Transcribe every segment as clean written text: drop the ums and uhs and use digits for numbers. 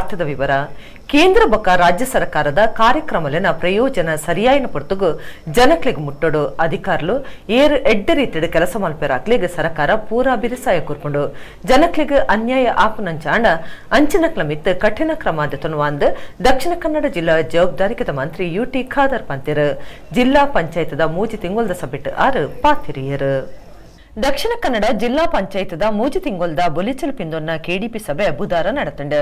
ವಾರ್ತೆದ ವಿವರ. ಕೇಂದ್ರ ಬೊಕ್ಕ ರಾಜ್ಯ ಸರ್ಕಾರದ ಕಾರ್ಯಕ್ರಮಲೆನ ಪ್ರಯೋಜನ ಸರಿಯಾಯಿನ ಪೊರ್ತುಗು ಜನಕ್ಲೆಗ್ ಮುಟ್ಟೊಡು. ಅಧಿಕಾರುಲು ಏರ್ ಎಡ್ಡೆ ರೀತಿಡ್ ಕೆಲಸ ಮಲ್ಪೆರಾಕ್ಲೆಗ್ ಸರ್ಕಾರ ಪೂರಾ ಬಿರಿಸಾಯ ಕೊರ್ಪುಂಡು. ಜನಕ್ಲೆಗ್ ಅನ್ಯಾಯ ಆಪುನಂಚಾಂಡ ಅಂಚಿನಕ್ಲ ಮಿತ್ತ್ ಕಠಿಣ ಕ್ರಮ ದೆತೊನುವಾಂದ್ ದಕ್ಷಿಣ ಕನ್ನಡ ಜಿಲ್ಲಾ ಜವಾಬ್ದಾರಿಕೆದ ಮಂತ್ರಿ ಯುಟಿ ಖಾದರ್ ಪಂತೆರ್. ಜಿಲ್ಲಾ ಪಂಚಾಯತ್ದ 3 ತಿಂಗೊಲ್ದ ಸಭೆಟ್ ಆರು ಪಾತೆರಿಯೆರ್. ದಕ್ಷಿಣ ಕನ್ನಡ ಜಿಲ್ಲಾ ಪಂಚಾಯತ್ದ 3 ತಿಂಗೊಲ್ದ ಬೊಲಿಚಲ್ ಪಿಂದೊನ್ನ ಕೆಡಿಪಿ ಸಭೆ ಬುಧಾರ ನಡೆತುಂಡು.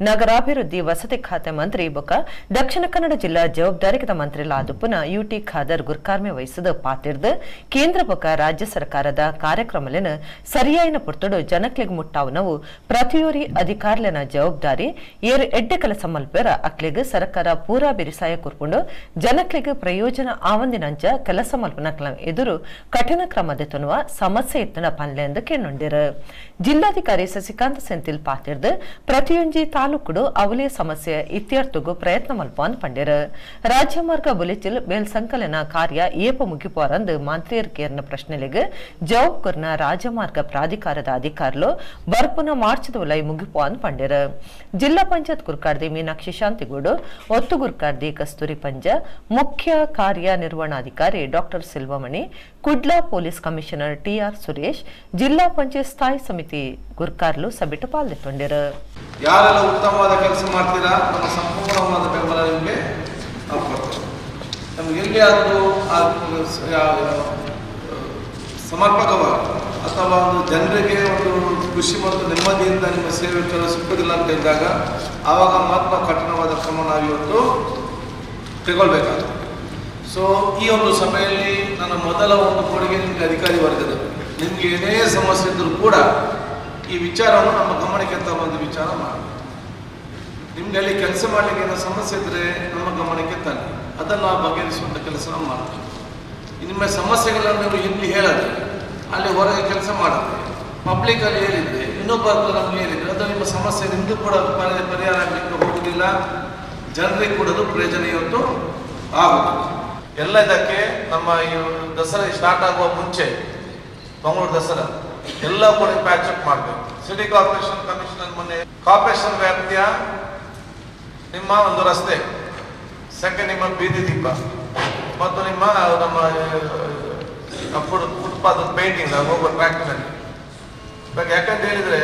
ನಗರಾಭಿವೃದ್ಧಿ ವಸತಿ ಖಾತೆ ಮಂತ್ರಿ ಬೊಕ್ಕ ದಕ್ಷಿಣ ಕನ್ನಡ ಜಿಲ್ಲಾ ಜವಾಬ್ದಾರಿಕದ ಮಂತ್ರಿ ಲಾದುಪ್ಪುನ ಯುಟಿ ಖಾದರ್ ಗುರ್ಕಾರ್ಮೆ ವಹಿಸಿದ ಪಾತಿರ್ದು ಕೇಂದ್ರ ಬೊಕ್ಕ ರಾಜ್ಯ ಸರ್ಕಾರದ ಕಾರ್ಯಕ್ರಮಲೆನ್ ಸರಿಯಾಯಿನ ಪೊರ್ತುಡು ಜನಕ್ಲೆಗ್ ಮುಟ್ಟಾವುನವು ಪ್ರತಿಯೊರಿ ಅಧಿಕಾರಿಲೆನ ಜವಾಬ್ದಾರಿ. ಏರು ಎಡ್ಡೆ ಕೆಲಸ ಮಲ್ಪೆರ ಅಕ್ಲೆಗ್ ಸರ್ಕಾರ ಪೂರಾ ಬಿರಿಸಾಯ ಕೊರ್ಪುಂಡು. ಜನಕ್ಲೆಗ್ ಪ್ರಯೋಜನ ಆವಂದಿನಂಚ ಕೆಲಸ ಮಲ್ಪುನಕ್ಲ ಎದುರು ಕಠಿಣ ಕ್ರಮ ದೆತೊನುವ ಸಮಸ್ಯೆ ಇತ್ತನ ಪನ್ಲೆಂದು ಕೆಣ್ಣುಂಡಿರು. ಜಿಲ್ಲಾಧಿಕಾರಿ ಸಸಿಕಾಂತ್ ಸೆಂಥಿಲ್ ಪಾತಿರ್ದು ಪ್ರತಿಯೊಂಜಿ ತಾಲೂಕುಡು ಅವಲಿಯ ಸಮಸ್ಯೆ ಇತ್ಯರ್ಥಗೂ ಪ್ರಯತ್ನ ಮಲ್ಪುವಂದ್ ಪಂಡಿರು. ರಾಜ್ಯ ಮಾರ್ಗ ಬುಲೆಚಿಲ್ ಮೇಲ್ ಸಂಕಲನ ಕಾರ್ಯ ಏಪ ಮುಗಿಪೋರಂದು ಮಂತ್ರಿಯರ್ ಕೇರ್ನ ಪ್ರಶ್ನೆಲೆಗ್ ಜವಾಬ್ ಕೊರ್ನ ರಾಜ್ಯ ಮಾರ್ಗ ಪ್ರಾಧಿಕಾರದ ಅಧಿಕಾರಿಲು ಬರ್ಪುನ ಮಾರ್ಚ್ ಉಲೈ ಮುಗಿಪುವಂದ್ ಪಂಡಿರು. ಜಿಲ್ಲಾ ಪಂಚಾಯತ್ ಗುರ್ಕಾರ್ದಿ ಮೀನಾಕ್ಷಿ ಶಾಂತಿಗೂಡು, ಒತ್ತು ಗುರ್ಕಾರ್ದಿ ಕಸ್ತೂರಿ ಪಂಜ, ಮುಖ್ಯ ಕಾರ್ಯನಿರ್ವಹಣಾಧಿಕಾರಿ doctor Selvamani, Kudla police commissioner TR Suresh, ಜಿಲ್ಲಾ ಪಂಚಾಯತ್ ಸ್ಥಾಯಿ ಸಮಿತಿ ಗುರ್ಕಾರ್ಲು ಸಭೆಟ್ ಪಾಲ್ಗೊಂಡಿರು. ಯಾರೆಲ್ಲ ಉತ್ತಮವಾದ ಕೆಲಸ ಮಾಡ್ತೀರಾ ನಮ್ಮ ಸಂಪೂರ್ಣವಾದ ಬೆಂಬಲ ನಿಮಗೆ ನಾವು ಕೊಡ್ತೇವೆ. ನಮ್ಗೆ ಎಲ್ಲಿಯಾದರೂ ಸಮರ್ಪಕವಾಗಿ ಅಥವಾ ಒಂದು ಜನರಿಗೆ ಒಂದು ಖುಷಿ ಮತ್ತು ನೆಮ್ಮದಿಯಿಂದ ನಿಮ್ಮ ಸೇವೆ ಸಿಕ್ಕುವುದಿಲ್ಲ ಅಂತ ಇದ್ದಾಗ ಆವಾಗ ಮಾತ್ರ ಕಠಿಣವಾದ ಕ್ರಮ ನಾವು ಇವತ್ತು ತಗೊಳ್ಬೇಕಾಗ್ತದೆ. ಸೊ ಈ ಒಂದು ಸಭೆಯಲ್ಲಿ ನನ್ನ ಮೊದಲ ಒಂದು ಕೊಡುಗೆ ನಿಮಗೆ ಅಧಿಕಾರಿ ವರ್ಗದ ನಿಮಗೆ ಏನೇ ಸಮಸ್ಯೆ ಇದ್ದರೂ ಕೂಡ ಈ ವಿಚಾರವನ್ನು ನಮ್ಮ ಗಮನಕ್ಕೆ ತರುವಂಥ ವಿಚಾರ ಮಾಡಿ. ನಿಮಗೆ ಅಲ್ಲಿ ಕೆಲಸ ಮಾಡಲಿಕ್ಕೆ ಏನೋ ಸಮಸ್ಯೆ ಇದ್ದರೆ ನಮ್ಮ ಗಮನಕ್ಕೆ ತನ್ನಿ, ಅದನ್ನು ನಾವು ಬಗೆಹರಿಸುವಂಥ ಕೆಲಸ ನಾವು ಮಾಡ್ತೀವಿ. ನಿಮ್ಮ ಸಮಸ್ಯೆಗಳನ್ನು ನೀವು ಇಲ್ಲಿ ಹೇಳಿದ್ರೆ ಅಲ್ಲಿ ಹೊರಗೆ ಕೆಲಸ ಮಾಡಿದ್ರೆ ಪಬ್ಲಿಕಲ್ಲಿ ಹೇಳಿದರೆ ಇನ್ನೊಬ್ಬರು ನಮ್ಗೆ ಹೇಳಿದರೆ ಅದು ನಿಮ್ಮ ಸಮಸ್ಯೆ ನಿಮ್ಮದು ಕೂಡ ಪರಿಹಾರ ಆಗಲಿಕ್ಕೆ ಹೋಗುವುದಿಲ್ಲ, ಜನರಿಗೆ ಕೂಡ ಅದು ಪ್ರಯೋಜನ ಇವತ್ತು ಆಗುತ್ತದೆ. ಎಲ್ಲ ಇದಕ್ಕೆ ನಮ್ಮ ಈ ದಸರಾ ಸ್ಟಾರ್ಟ್ ಆಗುವ ಮುಂಚೆ ಮಂಗಳೂರು ದಸರಾ ಎಲ್ಲ ಕೂಡ ಪ್ಯಾಚ್ ಅಪ್ ಮಾಡಬೇಕು. ಸಿಟಿ ಕಾರ್ಪೊರೇಷನ್ ಕಮಿಷನರ್ ಮೊನ್ನೆ ಕಾರ್ಪೊರೇಷನ್ ವ್ಯಾಪ್ತಿಯ ನಿಮ್ಮ ಒಂದು ರಸ್ತೆ, ಸೆಕೆಂಡ್ ನಿಮ್ಮ ಬೀದಿ ದೀಪ ಮತ್ತು ನಿಮ್ಮ ನಮ್ಮ ಫುಟ್ಪಾತ್ ಪೇಂಟಿಂಗ್ ಹೋಗುವ ಟ್ರ್ಯಾಕ್ನಲ್ಲಿ. ಇವಾಗ ಯಾಕಂತ ಹೇಳಿದ್ರೆ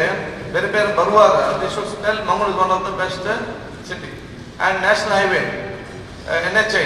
ಬೇರೆ ಬೇರೆ ಬರುವಾಗ they should tell Mangaluru one of the best city and national highway NHI